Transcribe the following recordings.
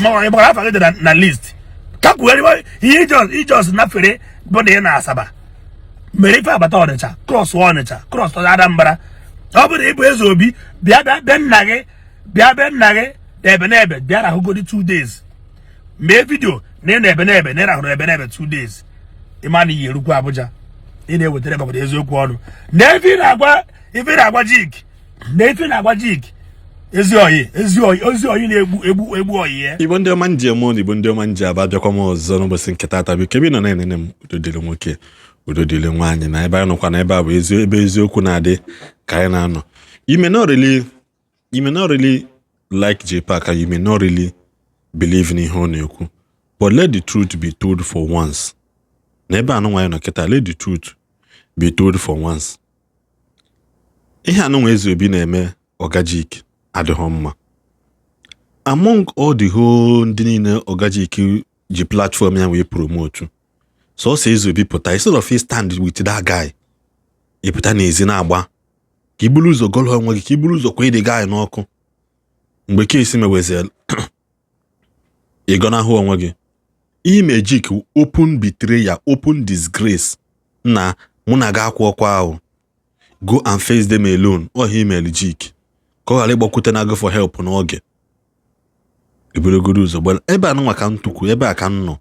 Ịmakwara afa gị dị na list ka kwugharịwa ihe ị just nafere bụ na ị na Asaba mere ife abata Ọnịcha, cross Ọnịcha, cross Anambra. Ọ bụrụ ị bụ Eze Obi, bịa bịa be nna gị, bịa be nna gị na Ebenebe, bịa rahụgodi 2 days, mee video na ị na Ebenebe, na ị rahụrụ Ebenebe 2 days. Ịma na iyi erukwu Abuja, ị na-ewetara obodo eziokwu ọnụ na ife ị na-agwa, ife ị na-agwa Jik, na ife ị na-agwa Jik, ezi oyi, ezi oyi, ezi oyi na-egbu egbu egbu oyi ya. Igbo ndị ọma nji eme ọnụ, Igbo ndị ọma nji aba, abịakwa m ọzọ n'ụbọchị nke taata. Biko, ebe ị nọ na-enene m, udo dịrị nwoke, udo dịrị nwaanyị. Na ebe anyị nọkwa na ebe a bụ ezi ebe eziokwu na-adị ka anyị na-anọ. You may not really like JPAC and you may not really believe n'ihe ọ na-ekwu, but let the truth be told for once. Na ebe anụ nwaanyị nọ kịta, let the truth be told for once. Ihe anụnwa Eze Obi na-eme Oga Jik adịghị mma. Among all the whole ndị niile Oga Jik ji platform ya wee promote, sọsọ Eze Obi pụta, instead of stand with that guy, ịpụta n'ezi na-agba ka iburu ụzọ gọlụ onwe gị, ka iburu ụzọ kwee the guy n'ọkụ. Mgbe kesi mewezie, ịgọnahụ onwe gị. Ime Jik open betrayal, open disgrace. Na mụ na gị akwụ ọkwa ahụ, go and face them alone. Ọha email Jik ka ọ ghara ịgbakwute na gị for help n'oge eburugoro ụzọ gbara ebe a nụnwa ka m tukwu, ebe a ka m nọ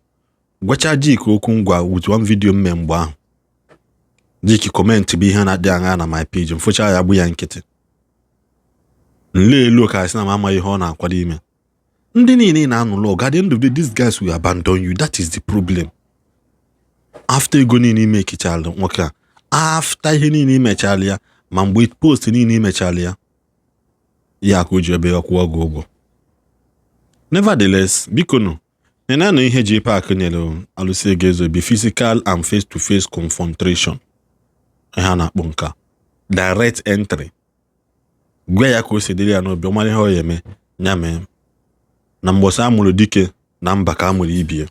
gwacha Jik okwu ngwa with one video mme. Mgbe ahụ Jik comment bụ ihe na-adị aṅa na my page, mfụcha ya, gbụ ya nkịtị, nle elu ka asị na m amaghị ihe ọ na-akwado ime. Ndị niile ị na-anụlụ ọgụ, at the end of the day, these guys will abandon you. That is the problem. After ego niile ime ekechala nwoke a, after ihe niile imechala ya, ma mgbe post niile imechala ya, ya ka o ji ebe ya kwụọ gị ụgwọ. Nevertheless, biko nụ, nenanụ ihe JPAC nyere alụsị ego Eze Obi, physical and face to face confrontation. Ihe a na-akpọ nka direct entry. Gwa ya ka o si dịrị ya n'obi, ọ mara ihe ọ ya eme, ya mee. Na mgbọsị amụrụ dike na mba ka amụrụ ibie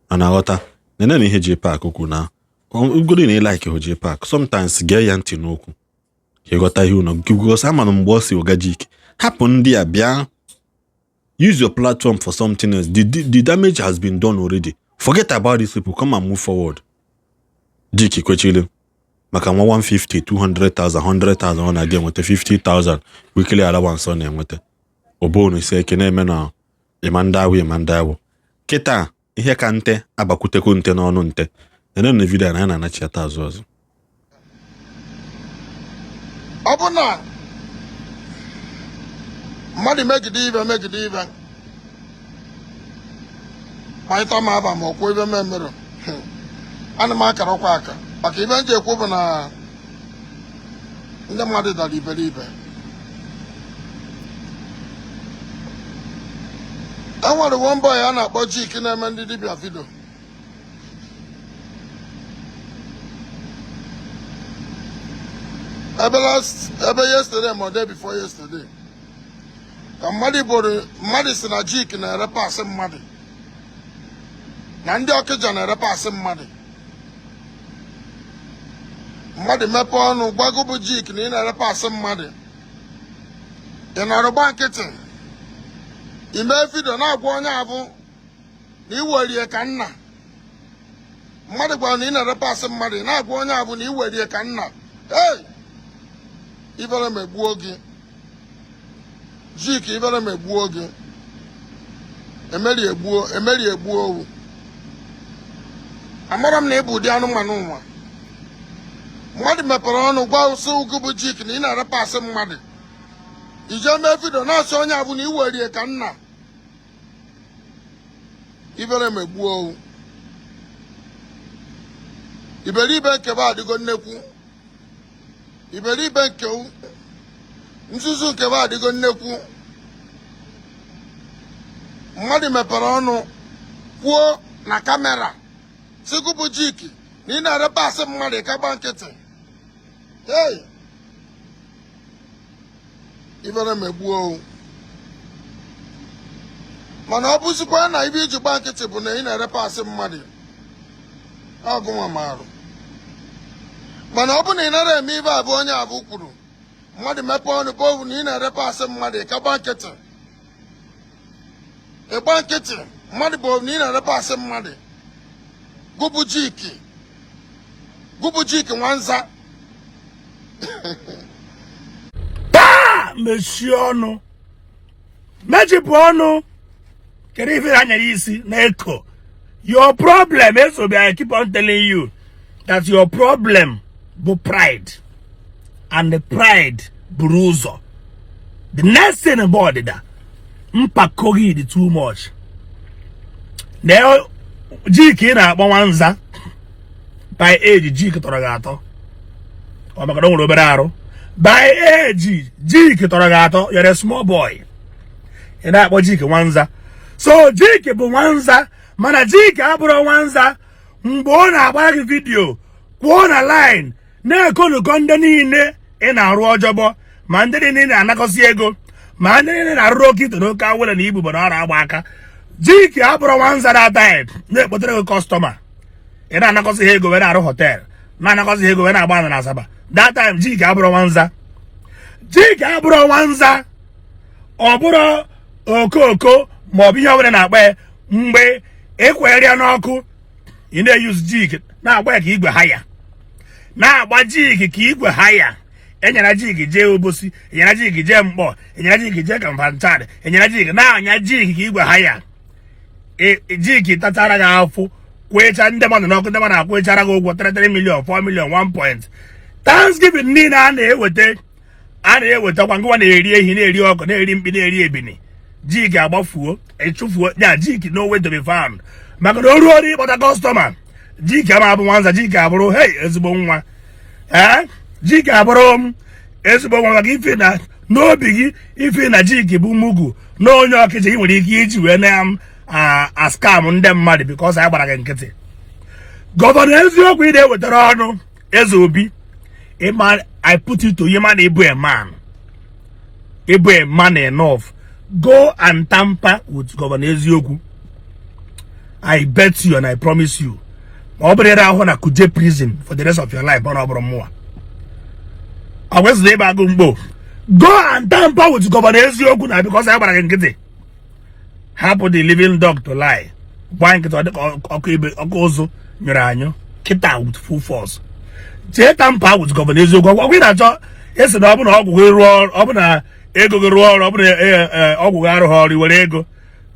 a na-aghọta. Nenenụ ihe JPAC kwuru na ugodi na ị like hụ JPAC, sometimes gee ya ntị n'okwu ka ịghọta ihe ụnọ, because ama m mgbe ọ si Oga Jik hapụ ndị a, bịa use your platform for something else. The damage has been done already. Forget about these people, come and move forward. Jik kwechiri maka nwa 150, 200,000, 100,000 ọ na-aga enweta, 50,000 weekly allowance ọ na-enweta. Obonu isi eke na-eme na ịma ndị awụ, ịma ndị awụ kịta, ihe ka nte abakwutekwu nte n'ọnụ nte. Nene na video na ya na-anachiata azụ ọzọ. Ọ bụ na mmadụ megide ibe, megide ibe ma ịta m aba ma ọkwuo ibe m emerụ, ana m akarakwa aka, maka ibe m ji ekwu bụ na ndị mmadụ dara iberibe. E nwere one boy a na-akpọ Jik na-eme ndị dibịa video. Ebe last, ebe yesterday ma day before yesterday, ka mmadụ boro mmadụ si na Jik na-ere parts mmadụ, na ndị Ọkịja na-ere parts mmadụ. Mmadụ mepee ọnụ gwago bụ Jik na ị na-ere parts mmadụ, ị nọrọ gba nkịtị, ime video na-agwa onye abụ na iwerie ka nna. Mmadụ gwara na ị na-ere parts mmadụ, ị na-agwa onye abụ na iwerie ka nna. Ei, ibere megbuo gị, Jik, ibere megbuo gị. Emeri egbuo, emeri egbuo owu. Amara m na ị bụ ụdị anụmanụ nwa. Mmadụ mepere ọnụ gwa ụsị ugwu bụ Jik na ị na-ere parts mmadụ, ije mee video na-asị onye abụ na iwerie ka nna. Ibere megbuo owu. Iberibe nke be adịgo nnekwu, iberibe nke nzuzu nke be adịgo nnekwu. Mmadụ mepere ọnụ kwuo na camera sị gụ bụ Jik na ị na-ere parts mmadụ, ka gba nkịtị. Hey, ibere megbuo owu. Mana ọ bụzikwa na ibe iji gba nkịtị bụ na ị na-ere parts mmadụ, ọgụnwa marụ. Mana ọ bụ na ị nara eme ibe abụ onye abụ kwuru, mmadụ mepee ọnụ bụ na ị na-ere parts mmadụ, ka gba nkịtị. Ịgba nkịtị, mmadụ bụ na ị na-ere parts mmadụ. Gụbụ Jik, gụbụ Jik nwanza. Taa mechie ọnụ, mechipụ ọnụ. Kedu ife anyara isi na-eko? Your problem, Ezeobi, I keep on telling you that your problem bụ pride, and the pride buru ụzọ. The next thing bụ ọdịda. Mpako gị dị too much. Na Jik ị na-akpọ nwanza, by age Jik tọrọ gị atọ. Ọ maka na o nwere obere arụ. By age Jik tọrọ gị atọ. You're a small boy, ị na-akpọ Jik nwanza. So Jik bụ nwanza, mana Jik abụrụ nwanza mgbe ọ na-agbara gị video kwụọ na line na-ekonukọ ndị niile ị na-arụ ọjọbọ, ma ndị niile ị na-anakọsị ego, ma ndị niile na-arụrụ oke ito n'oke awele na ibubo na ọrụ agba aka. Jik abụrụ nwanza that time na-ekpotere gị customer, ị na-anakọsị ha ego wee na-arụ hotel, na-anakọsị ha ego wee na-agba ana na Asaba. That time Jik abụrụ nwanza. Jik abụrụ nwanza, ọ bụrụ okooko maọbụ ihe ọbụla na-akpa ya mgbe ekwere ya n'ọkụ. Ị na-eyuzu Jik na-agba ya ka igwe haya, na-agba Jik ka igwe haya. Enyere Jik jee Obosi, enyere Jik jee Mkpọ, enyere Jik jee Kafanchan, enyere Jik na-anya Jik ka igwe haya. Jik tachara gị afụ, kwụcha ndị mmadụ n'ọkụ, ndị mmadụ akwụchara gị ụgwọ 33 million, 4 million, 1 point. Thanksgiving niile a na-eweta, a na-ewetakwa ngwa, na-eri ehi, na-eri ọkụ, na-eri mkpi, na-eri ebini. Jik agbafuo, echufuo ya. Jik no way to be found, maka na o ruo ọrụ ịkpọta customer, Jik ama abụ nwanza. Jik abụrụ, hey, ezigbo nwa. Ee, Jik abụrụ m ezigbo nwa, maka ife na n'obi gị, ife na Jik bụ mugu na onye ọkịja ị nwere ike iji wee na m a scam ndị mmadụ, because anyị gbara gị nkịtị. Governor Eziokwu ị na-ewetara ọnụ, Eze Obi, ịma, I put it to you, man, ịbụ a man, ịbụ a man enough, go and tamper with Governor Eziokwu. I bet you and I promise you, ma ọ bụrụ ịra ahụ na Kuje prison for the rest of your life, ọ na ọ bụrụ mmụọ ọ kwesịrị ịba agụ mgbo. Go and tamper with Governor Eziokwu na because anyị gbara gị nkịtị. Hapụ the living dog to lie. Gbaa nkịtị, ọ dịka ọkụ ibe ọkụ ụzụ nyụrụ anyụ kịta with full force. Jee tamper with Governor Eziokwu. Ọgwụ ị na-achọ esi na ọ bụ na ọgwụ gị rụọ ọrụ, ọ bụ na ego gị rụọ ọrụ, ọ bụ na ọgwụ gị arụghị ọrụ, i were ego.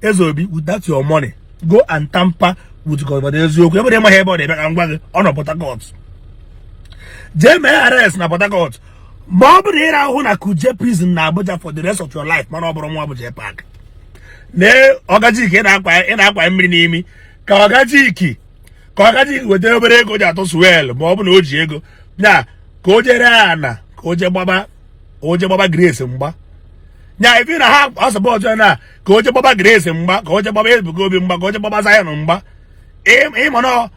Eze Obi, with that your money, go and tamper with Governor Eziokwu. Ebe na ịmaghị ebe ọ na-ebe, ka m gwa gị, ọ nọ Port Harcourt. Jee mee arrest na Port Harcourt. Ma ọ bụrụ na ịra ahụ na Kuje prison na Abuja for the rest of your life, mana ọ bụrụ nwa bụ Jpac lee ọgajik ị na-akwa mmiri n'imi, ka ọgajik weta obere ego ji atụ swel, ma ọ bụ na o ji ego nya ka o jere ana, ka o jee gbaba Grace mgba nya ife na ha asọpọtụ ya, na ka o jee gbaba Grace mgba, ka o jee gbaba Ebuka Obi mgba, ka o jee gbaba Zion mgba. Ịma na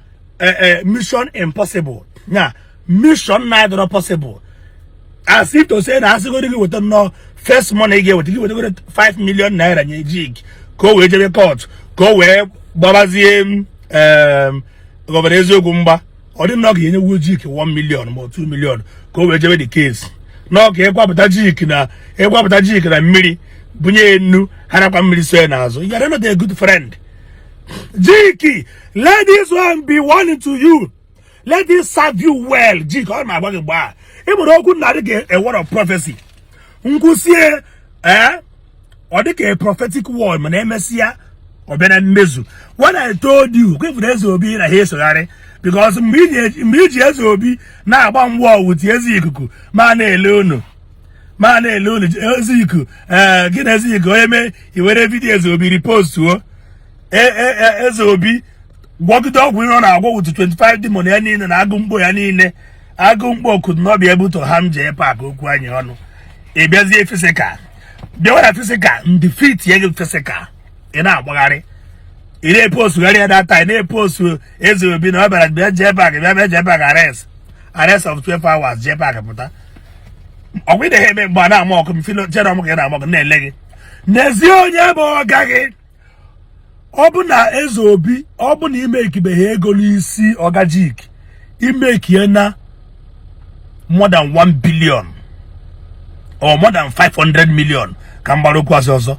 mission impossible, nya mission na-adịrọ possible, as if to say na asịgoro gị weta nnọọ first money ị ga-eweta, gị wetagoro 5 million naira nye Jik ka o wee jebe court, ka o wee gbabazie Governor Eziokwu mgba. Ọ dị nnọọ ka enyewu Jik 1 million ma 2 million ka o wee jebe the case, nọọ ka ịkwapụta Jik na mmiri, bunye ya nnu, harakwa mmiri so ya n'azụ. You are not a good friend, Jik. Let this one be warning to you. Let this serve you well. Jik, ọ na-agwa gị gbaa ị nwere okwu nna dị ka a word of prophecy nkwụsie. Ee, ọ dị ka a prophetic word, mana emesịa ọ bịa na mmezu. When I told you, kwefuru Eze Obi na ha esogharị, because mgbe iji Eze Obi na-agba mgba ọwụ ezi ikuku ma na-ele unu, ma na-ele unu ezi ikuku. Ee, gị na ezi ikuku onye mee i were video Eze Obi repostuo. Eze Obi gwọgide ọgwụ ihe ọ na-agwọ with 25 demon ya niile na agụ mkpo ya niile. Agụ mkpo could not be able to harm Jpac okwu anyị ọnụ. Ị bịazie physical, bịawa na physical ndị fit ya gị physical, ị na-agbagharị, ị na-epostugharị ya data, ị na-epostu Eze Obi na ọ bịara bịa Jpac, bịa bịa Jpac arrest, arrest of 12 hours. Jpac pụta ọgwụ ị na-eme mgbe a na-ama ọkụ mfilo chere ọmụ ka ị na-ama ọkụ na-ele gị. N'ezie, onye bụ ọga gị, ọ bụ na Eze Obi, ọ bụ na imekibeghị ego n'isi ọgajik, imekie na more than 1 billion or more than 500 million, ka m gbara okwu azụ ọzọ.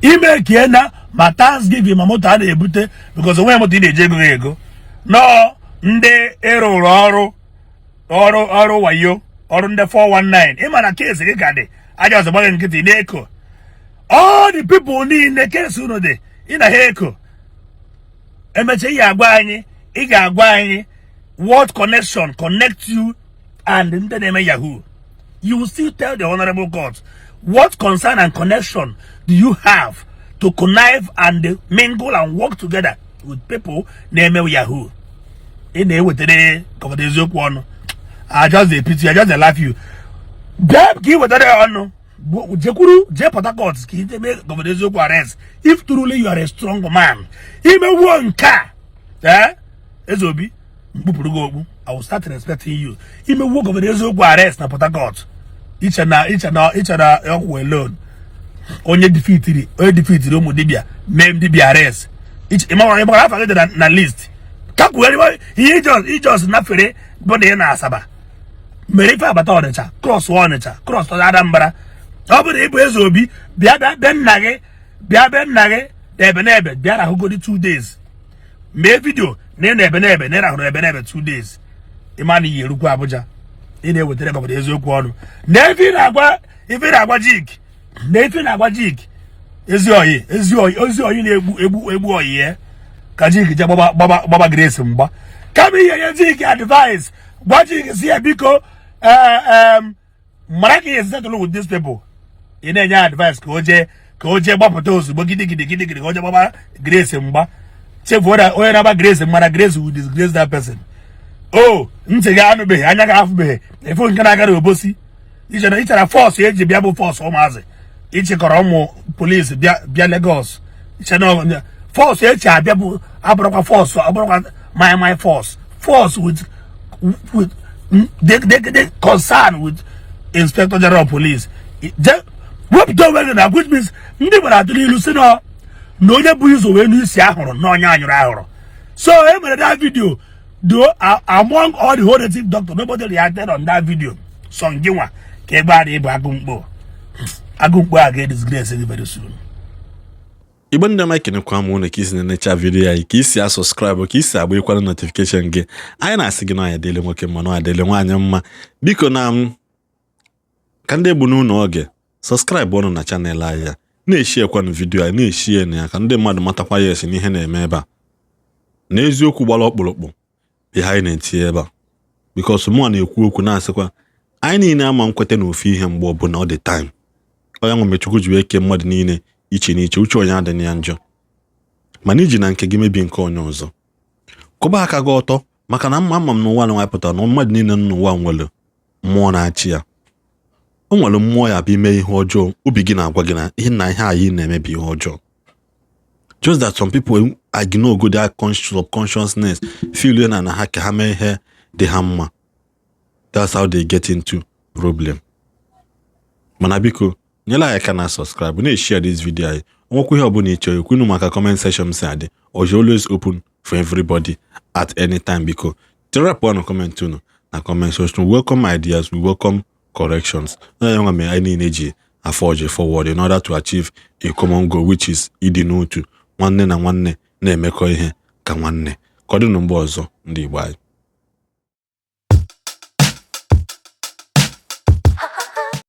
Ime ka na ma thanksgiving, ma moto a na-ebute, because onwe moto ị na-eji ego gị ego nọọ ndị ịrụrụ ọrụ wayo, ọrụ ndị 419. Ịma na case gị ka dị aja ọzọ gbaghị nkịtị na-eko. All the people niile case unu dị, ị na ha eko. Emecha, ị ga-agwa anyị, ị ga-agwa anyị what connection connect you and ndị na-eme yahoo. You will still tell the honorable court what concern and connection do you have to connive and mingle and work together with people na-eme yahoo. Ị na-ewetara Governor Eziokwu ọnụ. I just dey pity you, I just dey laugh you. Bịa ka ị wetara ya ọnụ. Jekwuru jee Port Harcourt ka ị mee Governor Eziokwu arrest if truly you are a strong man. Imewuo nke a, ee, Eze Obi, mkpupụrụ gị okpu. I will start respecting you. Imewuo Governor Eziokwu arrest na Port Harcourt, iche na ọkwụ alone, onye defeatiri ụmụ dibịa, mee dibịa arrest. Ịmara afa gị dị na list ka kwugharịwa ihe ijos nafere bụ na ị na Asaba mere ife agbata Ọnịcha, cross Ọnịcha, cross Anambra. Ọ bụrụ na ị bụ Eze Obi, bịa be nna gị, bịa be nna gị na ebe na ebe, bịa rahụgodi 2 days, mee video na ị na ebe na ebe na ị rahụrụ ebe na ebe 2 days. Ịma na iyi erukwu Abuja. Ị na-ewetara Governor Eziokwu ọnụ na ife ị na-agwa, ife ị na-agwa Jik, na ife ị na-agwa Jik, ezi oyi, ezi oyi, ezi oyi na-egbu egbu egbu oyi ya ka Jik je gbaba gbaba gbaba Grace mgba. Kama ihe nye Jik advice, gwa Jik si ya biko, ee, mara ka ihe settle with these people. Ị na-enye advice ka o jee gbapụta ozugbo gidigidi gidigidi, ka o jee gbaba Grace mgba. Chefuo na onye na-agba Grace mgba na Grace will disgrace that person. O ntị gị anụbeghị, anya gị afụbeghị efu nke na-aga n'Obosi. Ichere force eji bịa bụ force ụmụazị ịchịkọrọ ụmụ polisi bịa Lagos. Iche na force eji abịa bụ abụrụkwa force, abụrụkwa my force with they concern with Inspector General of Police. Je wepụta onwe gị na, which means ndị gbara atụ n'ilu si na onye bụ ụzọ wee n'isi ahụrụ na onye anyụrụ ahụrụ. So e mere that video do among all the whole native doctor, nobody reacted on that video. So ngị nwa ka ebe a na-ebu agụ mkpo, agụ mkpo a ga-edisgrace gị very soon. Igbo ndị ọma, ekenekwa m unu ka isi na-enecha video anyị, ka isi asubscribe, ka isi agba ịkwara notification gị. Anyị na-asị gị na ọya dịle nwoke mma, na ọya dịle nwaanyị mma. Biko, na m ka ndị egbu n'ụlọ oge subscribe ọnụ na channel anyị ya, na-esharekwanụ video anyị, na-eshare na ya ka ndị mmadụ matakwa ya esi n'ihe na-eme ebe a. Na eziokwu gbara ọkpụrụkpụ ihe anyị na-etinye ebe a, because mụa na-ekwu okwu na-asịkwa anyị niile ama nkweta na ofu ihe mgbe ọbụla ọ dị time. Onye nwe Chukwu ji wee kee mmadụ niile iche n'iche, uche onye adịghị ya njọ, mana iji na nke gị mebie nke onye ọzọ, kwụba aka gị ọtọ, maka na mma ama m n'ụwa na pụtara na mmadụ niile nọ n'ụwa nwere mmụọ na-achị ya. O nwere mmụọ ya bụ ime ihe ọjọọ, obi gị na-agwa gị na ihe na ihe anyị na-emebi ihe ọjọọ. Just that some people ignore go their subconsciousness, feel na ha ka ha mee ihe dị ha mma. That's how they get into problem. Mana biko, nyere anyị aka na subscribe, na-eshare this video anyị. Onwekwa ihe ọbụla ị chọrọ ekwunu maka comment section si adị, or always open for everybody at any time. Biko, drop ọnụ comment unu na comment section. We welcome ideas, we welcome corrections. Na ya nwa mere anyị niile ji afọ forward in order to achieve a common goal, which is ịdị n'otu, nwanne na nwanne na-emekọ ihe ka nwanne. Ka ọ dị mgbe ọzọ, ndị Igbo anyị.